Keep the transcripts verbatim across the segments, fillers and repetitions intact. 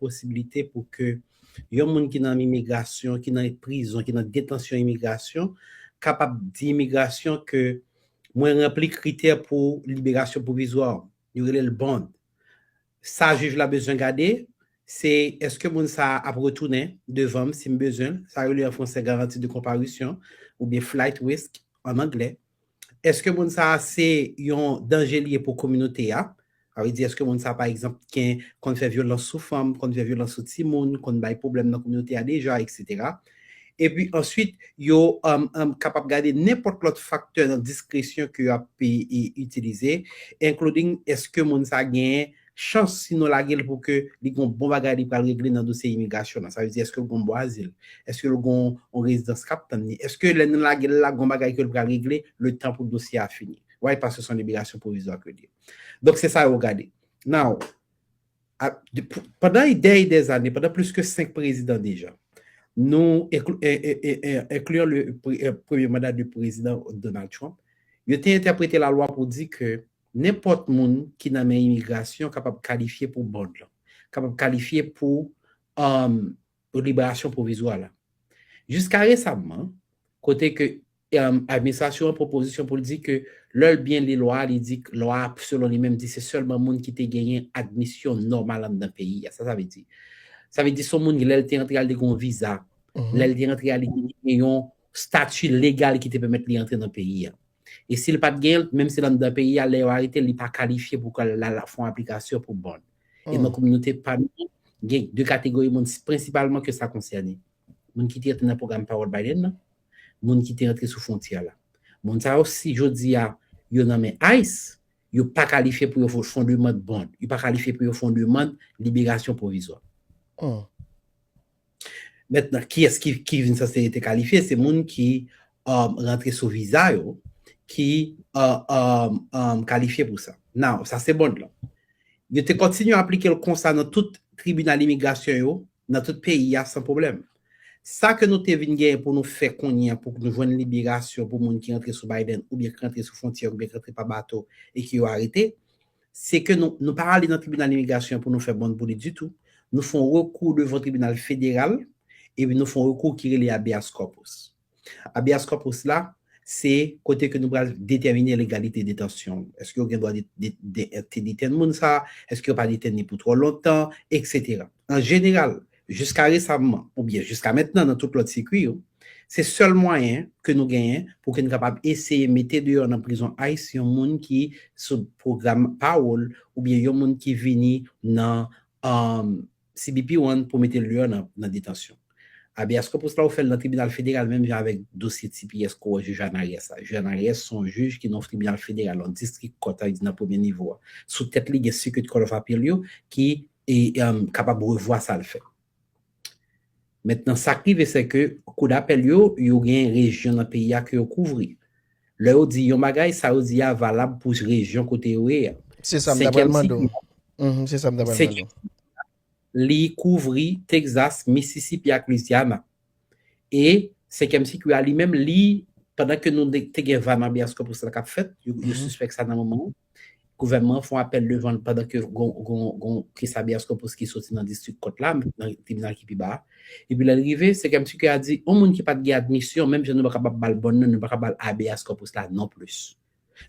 posiblite pou ke yon moun ki nan imigrasyon, ki nan prizon, ki nan detansyon imigrasyon, kapab di imigrasyon ke mwen ranpli kritè pou liberasyon pwovizwa. Yo rele l bond. Sa jij la bezwen gade, se èske moun sa a ap retounen devan m si m bezwen l. Sa rele an fransè garanti de comparution oubyen flight risk an anglè. Èske moun sa a se yon danje li ye pou kominote a? Sa vle di, èske moun sa a, pa egzanp, gen, konn fè vyolans sou fanm, konn fè vyolans sou timoun, konn bay pwoblèm nan kominote a deja, etsetera. Epi answit, yo um, um, kapab gade nenpòt lòt faktè nan diskresyon ke yo ap e, e, itilize, including èske moun sa a genyen chans si nou lage l pou ke li gon bon bagay li pral regle nan dosye imigrasyon nan. Sa vle di, èske l gon bon azil? Èske l gon yon rezidans k ap tann li? Èske lè nou lage l la, gon bagay ke l pral regle le tan pou dosye a fini? Why? Paske se yon liberasyon pwovizwa ke li ye. Donk, se sa yo gade. Now, a, de, pou, pandan dè e dè zane, pandan plis ke senk prezidan deja, nou, enkli, e, e, e, e, incluant le pre- e, premye manda de prezidan Donald Trump, yo te entèprete lalwa pou di ke nenpòt moun ki nan men imigrasyon kapab kalifye pou bond lan, kapab kalifye pou um, liberasyon pwovizwa la. Jiska resaman, kote ke um, administrasyon an pran pozisyon pou l di ke lè l byen li lwa a, li di lwa a, selon li menm, di se sèlman moun ki te genyen admisyon nòmal anndan peyi a. Sa sa vle di? Sa vle di se yon moun ki lè l te antre a, li te gen yon viza. Lè l te antre a, li te gen yon stati legal ki te pèmèt li antre nan peyi a. E si l pa t genyen l, menm si l anndan peyi a, lè yo arete l, li pa kalifye pou l al fè yon aplikasyon pou bond. E nan kominote pa nou, gen de kategori moun prensipalman ke sa konsène. Moun ki te antre nan pwogram Pawòl Biden nan, moun ki te antre sou fwontyè la. Moun sa yo, si jodi a yo nan men ice, yo pa kalifye pou yo fè yon demann bond, yo pa kalifye pou yo fè yon demann liberasyon pwovizwa. Mentnan, kiyès ki, ki vin sanse rete kalifye? Se moun ki um, rantre sou viza yo ki uh, um, um, kalifye pou sa. Now, sa se bond lan. Yo te kontinye aplike l konsa nan tout tribinal imigrasyon yo, nan tout peyi a san pwoblèm. Sa ke nou te vin genyen pou nou fè kounye a, pou nou jwenn liberasyon pou moun ki rantre sou Biden, oubyen ki rantre sou fwontyè, oubyen ki rantre pa bato e ke yo arete, se ke nou, nou pa ale nan tribinal imigrasyon pou nou fè bond pou li ditou. Nou fè yon rekou devan tribinal federal, epi nou fè yon rekou ki rele habeas corpus. Habeas corpus la, se kote ke nou pral detèmine legalite detansyon. Èske yo gen dwa de, de, de, de detenn moun sa? Èske yo pa detenn li pou twò lontan? Etsetera. An jeneral, jiska resaman, oubyen jiska mentnan nan tout lòt sikui yo, se sèl mwayen ke nou genyen pou ke nou kapab eseye mete deyò nan prizon ice yon moun ki sou pwogram pawòl oubyen yon moun ki vini nan um, C B P one pou mete l deyò nan, nan detansyon. Habeas corpus la, ou fè l nan tribinal federal, menm jan avèk dosye T P S ke w wè jij Anaryès la. Jij Anaryès se yon jij ki nan yon tribinal federal, yon district court, sa vle di nan premye nivo a. Sou tèt li, gen Circuit Court of Appeal yo ki e, um, kapab revwa sa l fè. Mentnan, sa k rive, se ke kou dapèl yo, yo gen rejyon nan peyi a ke yo kouvri. Lè yo di yon bagay, sa yo di a valab pou rejyon kote yo ye a. Se sa m ta pral mande w. Se sa m ta pral mande w. Li kouvri Texas, Mississippi ak Louisiana. E senkyèm sikui a li menm, li, pandan ke nou te gen va nan habeas corpus la k ap fèt, yo, yo sispèk sa nan moman an. Gouvènman an fè yon apèl devan l pandan ke gon, gon, gon kes habeas corpus ki soti nan distrik kòt la, nan tribinal ki pi ba a. Epi lè l rive, senkyèm sikui a di, yon moun ki pa t gen admisyon, menm jan nou pa kapab ba l bond nan, nou pa ka ba l habeas corpus la non plis.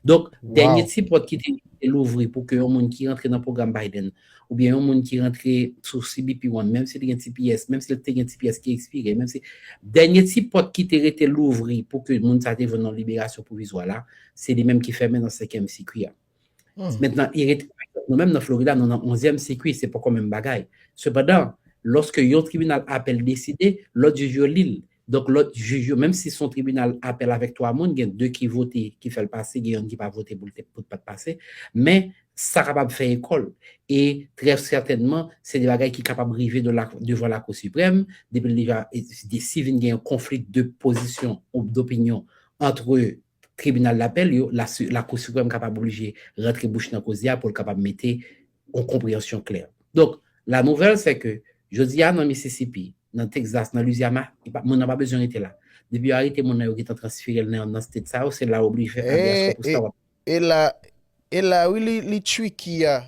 Donk, dènye ti pòt ki te louvri pou ke yon moun ki rantre nan pwogram Biden, oubyen yon moun ki rantre sou C B P one, menm si li gen T P S, menm si li te gen T P S ki ekspire, menm si, dènye ti pòt ki te rete louvri pou ke moun sa te jwenn yon liberasyon pwovizwa la, se li menm ki fèmen nan senkyèm sikui a. Mentnan, i rete, nou menm nan Florida, nou nan onzyèm sikui, se poko menm bagay. Sepandan, lòske yon tribinal apèl deside, lòt jij yo li l. Donk, lòt jij yo, menm si se yon tribinal apèl avèk twa moun, gen de ki vote, ki fè l pase, gen yonn ki pa vote pou l te, pou l pa t pase. Men, sa kapab fè ekòl. E trè sètènman, se de bagay ki kapab rive de la, devan Lakou Siprèm, depi l deja, e, de, si vin gen yon konfli de pozisyon ou dopinyon antre tribinal dapèl yo, la, Lakou Siprèm kapab oblije rantre bouch nan koze a pou l kapab mete yon konpreyansyon klè. Donk, la nouvèl, se ke jodi a nan Mississippi, nan Texas, nan Louisiana, moun nan pa bezwen rete la. Depi yo arete moun nan, yo gentan transfere l nan, nan state sa yo, se la yo oblije fè habeas corpus la. E la, e la, wi, li, li tricky a,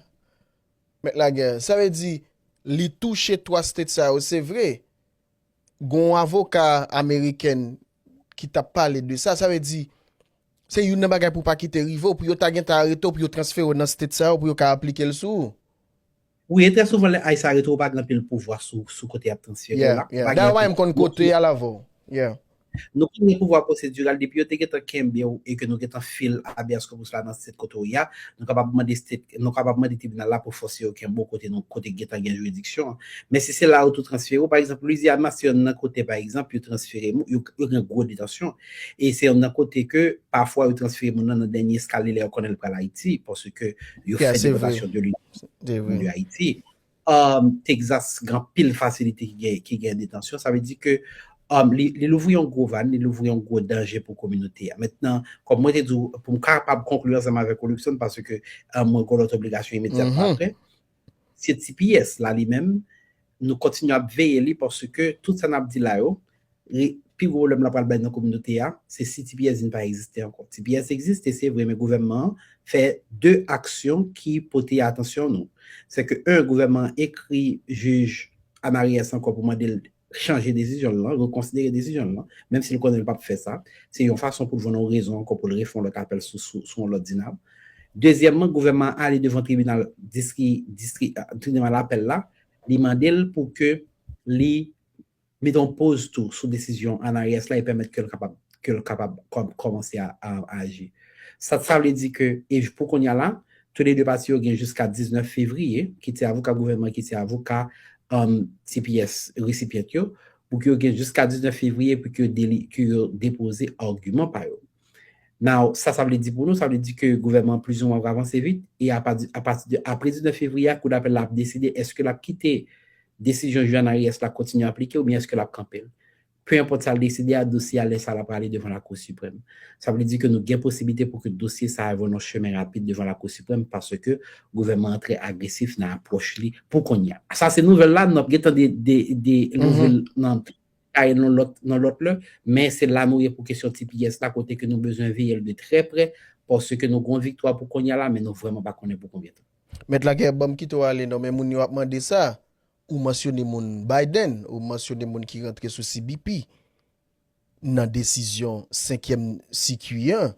Mèt Lagè. Sa vle di, li touche twa state sa yo, se vre. Gon avoka amerikèn ki t ap pale de sa, sa vle di, se youn nan bagay pou pa kite rive w, pou yo ta gentan arete w, pou yo transfere w nan state sa yo, pou yo ka aplike l sou ou. Wi, e trè souvan lè ICE arete w, ou pa gen anpil pouvwa sou, sou kote y ap transfere w la. Dayè, w pa menm konn kote y al avè w. Yeah. Nou konn gen pouvwa pwosediral depi yo te gentan kenbe w e ke nou gentan file habeas corpus la nan state kote w ye a, nou kapab mande state, nou kapab mande tribinal la pou fòse yo kenbe w kote nou, kote gentan gen jiridiksyon an. Men si se la yo tou transfere w, pa egzanp, Louisiana se yonn nan kote, pa egzanp, yo transfere moun, yo, yo gen gwo detansyon. E se yonn nan kote ke pafwa yo transfere moun nan nan dènye eskale lè yo konnen l pral Ayiti, paske yo fè depòtasyon de li de Ayiti. Um, Texas gen anpil fasilite ki gen, ki gen detansyon. Sa vle di ke um, li, li louvri yon gwo vàn, li louvri yon gwo danje pou kominote a. Mentnan, kòm mwen te di w, pou m kapab konkli ansanm avèk ou, Luckson, paske um, mwen gen lòt obligasyon imedyatman apre, se T P S la li menm, nou kontinye ap veye li paske tout sa n ap di la yo, pi gwo pwoblèm l ap pral bay nan kominote a, se si T P S vin pa egziste ankò. T P S egziste, se vre, men gouvènman an fè de aksyon ki pote atansyon nou. Se ke, en, gouvènman an ekri jij Anariès ankò pou mande l chanje desizyon l lan, rekonsidere desizyon l lan, menm si l konnen l p ap fè sa. Se yon fason pou l jwenn yon rezon ankò pou l refè yon lòt apèl sou, sou, sou yon lòt dinam. Dezyèmman, gouvènman an ale devan tribinal distri, distri, tribinal apèl la, li mande l pou ke li mete yon poz tou sou desizyon Anariès la e pèmèt ke l kapab, ke l kapab kòm, kòmanse a, a, a aji. Sa, sa vle di ke, e pou kounye a la, toulede pati yo gen jiska diznèf fevriye, kit se avoka gouvènman, kit se avoka um, T P S resipyant yo, pou ke yo gen jiska diznèf fevriye pou ke yo, deli, ke yo depoze agiman pa yo. Now, sa, sa vle di pou nou, sa vle di ke gouvènman an plizoumwen ap avanse vit, e apati, apati de, apre diznèf fevriye a, kou dapèl la ap deside èske l ap kite desizyon jij Anariès la kontinye aplike oubyen èske l ap kanpe l. Pe enpòt sa l deside a, dosye a lè sa l ap ale devan Lakou Siprèm. Sa vle di ke nou gen posiblite pou ke dosye sa a jwenn yon chemen rapid devan Lakou Siprèm paske gouvènman an trè agresif nan apwòch li pou kounye a. Sa se nouvèl la, n ap gentan de, de, de louvri l nan kay nan lòt, nan lòt lè, men se la nou ye pou kesyon T P S la, kote ke nou bezwen veye l de trè prè, paske nou gen yon viktwa pou kounye a la, men nou vrèman pa konnen pou konbyen tan. Mèt Lagè, ban m kite w ale non, men moun yo ap mande sa, ou mansyone moun Biden, ou mansyone moun ki rantre sou C B P nan desizyon senkyèm sikui an.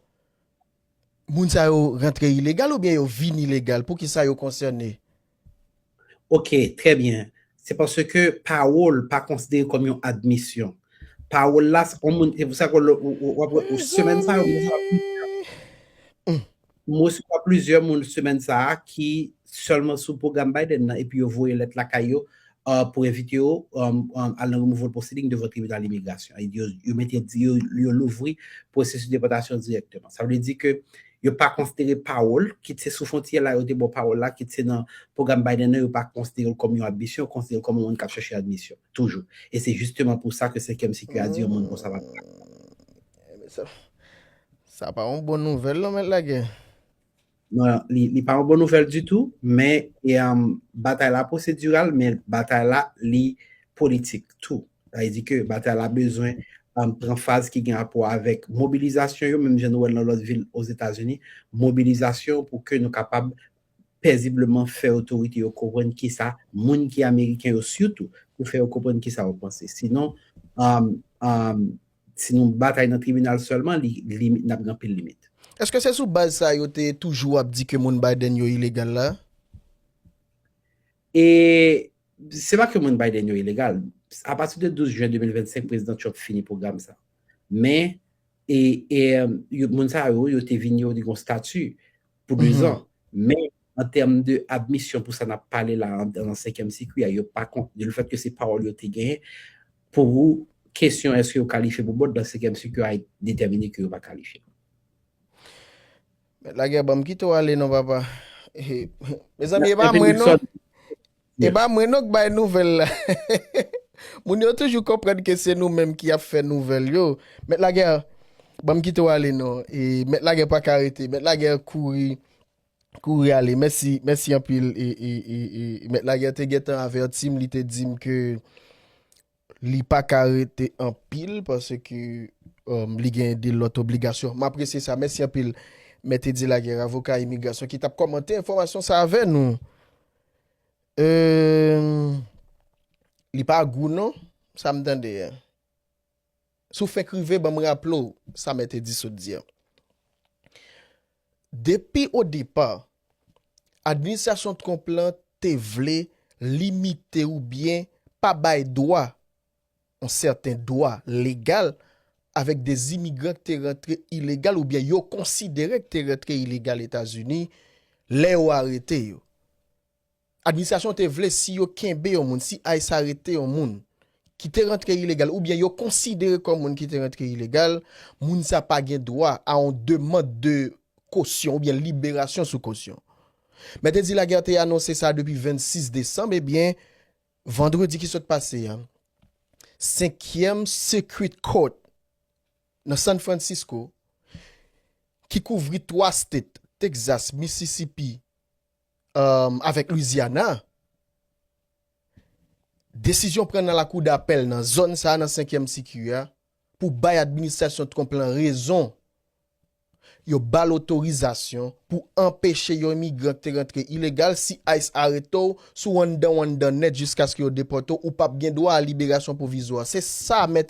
Moun sa yo rantre ilegal oubyen yo vin ilegal? Poukisa yo konsène? Ok, trè byen. Se paske pawòl pa konsidere kòm yon admisyon. Pawòl la, se yon moun, se pou sa ke w ap wè semèn sa yo, moun sa yo ap M resevwa plizyè moun semèn sa a ki sèlman sou pwogram Biden nan epi yo voye lèt lakay yo uh, pou envite yo um, um, al nan removal proceeding devan tribinal imigrasyon. Yo, yo mete yo, yo louvri pwosesis depòtasyon dirèkteman. Sa vle di ke yo pa konsidere pawòl, kit se sou fwontyè la yo te ba w pawòl la, kit se nan pwogram Biden nan, yo pa konsidere l kòm yon admisyon, yo konsidere l kòm yon moun k ap chèche admisyon. Toujou. E se jisteman pou sa ke senkyèm sikui a di yon moun konsa pa. Sa pa yon bon nouvèl non, Mèt Lagè. Non, li, li pa yon bon nouvèl ditou, men e, um, batay la pwosediral, men batay la li politik tou. Sa vle di ke batay la bezwen um, pran faz ki gen rapò avèk mobilizasyon yo, menm jan nou wè l nan lòt vil Ozetazini, mobilizasyon pou ke nou kapab pezibleman fè otorite yo konprann kisa moun ki ameriken yo sitou, pou fè yo konprann kisa yo panse. Sinon, um, um, si nou batay nan tribinal sèlman, li, li, n ap gen anpil limit. Èske se sou baz sa yo te toujou ap di ke moun Biden yo ilegal la? E se pa ke moun Biden yo ilegal. Apati de douz jen de mil vennsenk, Prezidan Trump fini pwogram sa. Men, e, e, yo, moun sa yo, yo te vini, yo te gen yon stati pou dezan. Men, an tèm de admisyon pou sa n ap pale la an, an senkyèm sikui a, yo pa kont, de lefèt ke se pawòl yo te genyen pou kesyon èske yo kalifye pou bòd nan senkyèm sikui a, detèmine ke yo pa kalifye. Mèt Lagè, ban m kite w ale non, papa. Mezanmi, e pa mwen non. E pa mwen non k bay nouvèl la. Moun yo toujou konprann ke se nou menm ki ap fè nouvèl yo. Mèt Lagè, ban m kite w ale non. E Mèt Lagè pa ka rete. Mèt Lagè kouri, kouri ale. Mèsi, mèsi anpil. E, e, e, e Mèt Lagè te gentan avèti m, li te di m ke li pa ka rete anpil paske, um, li gen de lòt obligasyon. M apresye sa. Mèsi anpil, Mèt Edi Lagè, avoka imigrasyon, ki t ap kòmante enfòmasyon sa avè nou. Euh, li pa gou non, sa m tande a. Si w fenk rive, ban m raple w sa mèt Edi sot di a. Depi o depa, administrasyon Trump lan te vle limite oubyen pa bay dwa, yon sèten dwa legal, avèk de imigran ki te rantre ilegal oubyen yo konsidere ki te rantre ilegal Etazini, lè yo arete yo. Administrasyon te vle si yo kenbe yon moun, si ICE arete yon moun ki te rantre ilegal oubyen yo konsidere kòm moun ki te rantre ilegal, moun sa pa gen dwa a yon demann de kosyon oubyen liberasyon sou kosyon. Mèt Edi Laguerre te anonse sa depi vennsis desanm, ebyen, vandredi ki sot pase a, senkyèm Circuit Court nan San Francisco, ki kouvri twa state, Texas, Mississippi, um, avèk Louisiana, desizyon pran nan lakou dapèl nan zòn sa a, nan senkyèm sikui a, pou bay administrasyon Trump lan rezon. Yo ba l otorizasyon pou anpeche yon imigran ki te rantre ilegal, si ICE arete w, si w anndan, w anndan nèt jiskaske yo depòte w, ou p ap gen dwa a liberasyon pwovizwa. Se sa mèt